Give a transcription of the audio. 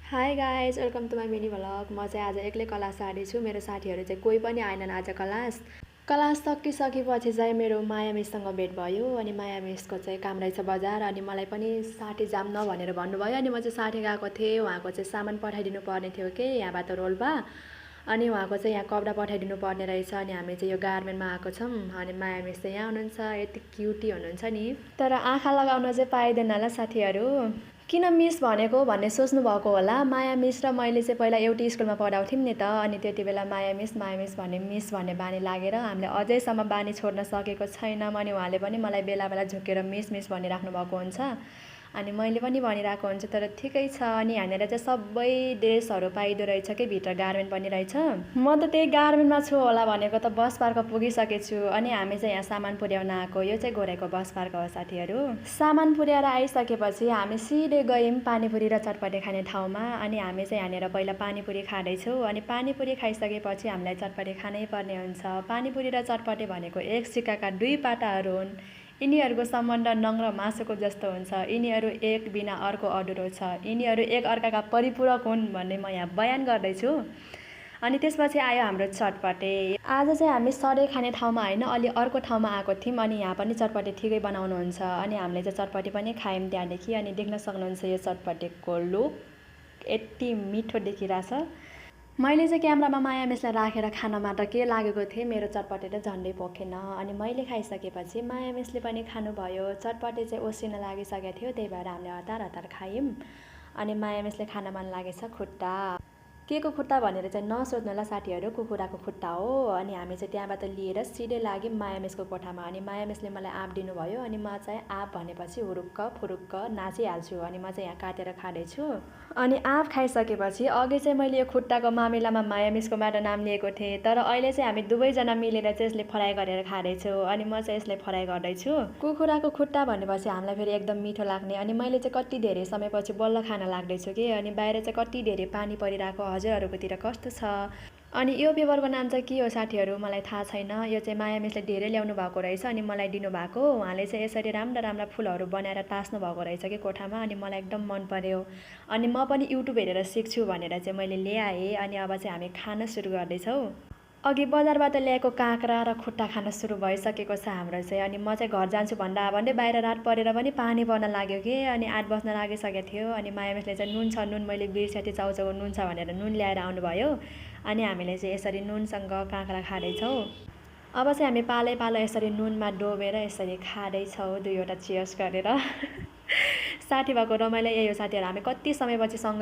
High guys welcome to my mini vlog. म चाहिँ आज एक्लै क्लास सार्दै छु। मेरो साथीहरू चाहिँ कोही पनि आएनन् आज क्लास सकिसकेपछि चाहिँ मेरो माया मिससँग भेट भयो। अनि माया मिसको चाहिँ काम रहेछ बजार। अनि मलाई पनि साठी जाम न भनेर भन्नुभयो। अनि म चाहिँ साठी गएको थिएँ। उहाँको चाहिँ सामान पठाइदिनु पर्ने थियो कि यहाँबाट रोल्पा। अनि उहाँको चाहिँ यहाँ कपडा पठाइदिनु पर्ने रहेछ। अनि हामी चाहिँ यो गार्मेन्टमा आएको छौँ। अनि माया मिस चाहिँ यहाँ हुनुहुन्छ। यति क्युटी हुनुहुन्छ नि। तर आँखा लगाउन चाहिँ पाइँदैन होला साथीहरू। किन मिस भनेको भन्ने सोच्नु भएको होला। माया मिस र मैले चाहिँ पहिला एउटै स्कुलमा पढाउँथ्यौँ नि त। अनि त्यति बेला माया मिस भन्ने मिस भन्ने बानी लागेर हामीले अझैसम्म बानी छोड्न सकेको छैनौँ। अनि उहाँले पनि मलाई बेला बेला झुकेर मिस मिस भनिराख्नु भएको हुन्छ। अनि मैले पनि भनिरहेको हुन्छ। तर ठिकै छ। अनि यहाँनिर चाहिँ सबै ड्रेसहरू पाइँदो रहेछ कि भित्र गार्मेन्ट पनि रहेछ। म त त्यही गार्मेन्टमा छु होला भनेको त बस पार्क पुगिसकेछु। अनि हामी चाहिँ यहाँ सामान पुर्याउन आएको। यो चाहिँ घोरेको बस पार्क हो साथीहरू। सामान पुर्याएर आइसकेपछि हामी सिधै गयौँ पानीपुरी र चटपटे खाने ठाउँमा। अनि हामी चाहिँ यहाँनिर पहिला पानीपुरी खाँदैछौँ। अनि पानीपुरी खाइसकेपछि हामीलाई चटपटे खानै पर्ने हुन्छ। पानीपुरी र चटपटे भनेको एक सिक्काका दुई पाटाहरू हुन्। यिनीहरूको सम्बन्ध नङ र मासुको जस्तो हुन्छ। यिनीहरू एक बिना अर्को अधुरो छ। यिनीहरू एक अर्काका परिपूरक हुन् भन्ने म यहाँ बयान गर्दैछु। अनि त्यसपछि आयो हाम्रो चटपटे। आज चाहिँ हामी सधैँ खाने ठाउँमा होइन अलि अर्को ठाउँमा आएको थियौँ। अनि यहाँ पनि चटपटे ठिकै बनाउनुहुन्छ। अनि हामीले चाहिँ चटपटे पनि खायौँ त्यहाँदेखि। अनि देख्न सक्नुहुन्छ यो चटपटेको लुक यति मिठो देखिरहेछ। मैले चाहिँ क्यामेरामा माया मिसलाई राखेर खानमा त के लागेको थिएँ मेरो चटपटे त झन्डै पोखेन। अनि मैले खाइसकेपछि माया मिसले पनि खानुभयो। चटपटे चाहिँ ओसिन लागिसकेको थियो। त्यही भएर हामीले हतार हतार खायौँ। अनि माया मिसले खान मन लागेछ खुट्टा। के को खुट्टा भनेर चाहिँ नसोध्नु होला साथीहरू, कुखुराको खुट्टा हो। अनि हामी चाहिँ त्यहाँबाट लिएर सिधै लाग्यौँ माया मिसको कोठामा। अनि माया मिसले मलाई आँप दिनुभयो। अनि म चाहिँ आँप भनेपछि हुरुक्क फुरुक्क नाचिहाल्छु। अनि म चाहिँ यहाँ काटेर खाँदैछु। अनि आँप खाइसकेपछि अघि चाहिँ मैले यो खुट्टाको मामिलामा माया मिसकोबाट नाम लिएको थिएँ। तर अहिले चाहिँ हामी दुवैजना मिलेर चाहिँ यसले फ्राई गरेर खाँदैछौँ। अनि म चाहिँ यसलाई फ्राई गर्दैछु। कुखुराको खुट्टा भनेपछि हामीलाई फेरि एकदम मिठो लाग्ने। अनि मैले चाहिँ कति धेरै समयपछि बल्ल खान लाग्दैछु कि। अनि बाहिर चाहिँ कति धेरै पानी परिरहेको, हजुरहरूकोतिर कस्तो छ। अनि यो पेपरको नाम चाहिँ के हो साथीहरू मलाई थाहा छैन। यो चाहिँ माया मिसले धेरै ल्याउनु भएको रहेछ। अनि मलाई दिनुभएको। उहाँले चाहिँ यसरी राम्रा राम्रा फुलहरू बनाएर टाँस्नु भएको रहेछ कि कोठामा। अनि मलाई एकदम मन पर्यो। अनि म पनि युट्युब हेरेर सिक्छु भनेर चाहिँ मैले ल्याएँ। अनि अब चाहिँ हामी खान सुरु गर्दैछौँ। अघि बजारबाट ल्याएको काँक्रा र खुट्टा खान सुरु भइसकेको छ हाम्रो चाहिँ। अनि म चाहिँ घर जान्छु भन्दै बाहिर रात परेर पनि पानी पर्न लाग्यो कि। अनि 8 बज्न लागिसकेको थियो। अनि माया मिसले चाहिँ नुन छ नुन, मैले बिर्सेँ चाउचाउको नुन छ भनेर नुन ल्याएर आउनुभयो। अनि हामीले चाहिँ यसरी नुनसँग काँक्रा खाँदैछौँ। अब चाहिँ हामी पालै पालो यसरी नुनमा डोबेर यसरी खाँदैछौँ दुईवटा चियर्स गरेर। साथी भएको रमाइलो यही हो साथीहरू। हामी कति समयपछि सँगै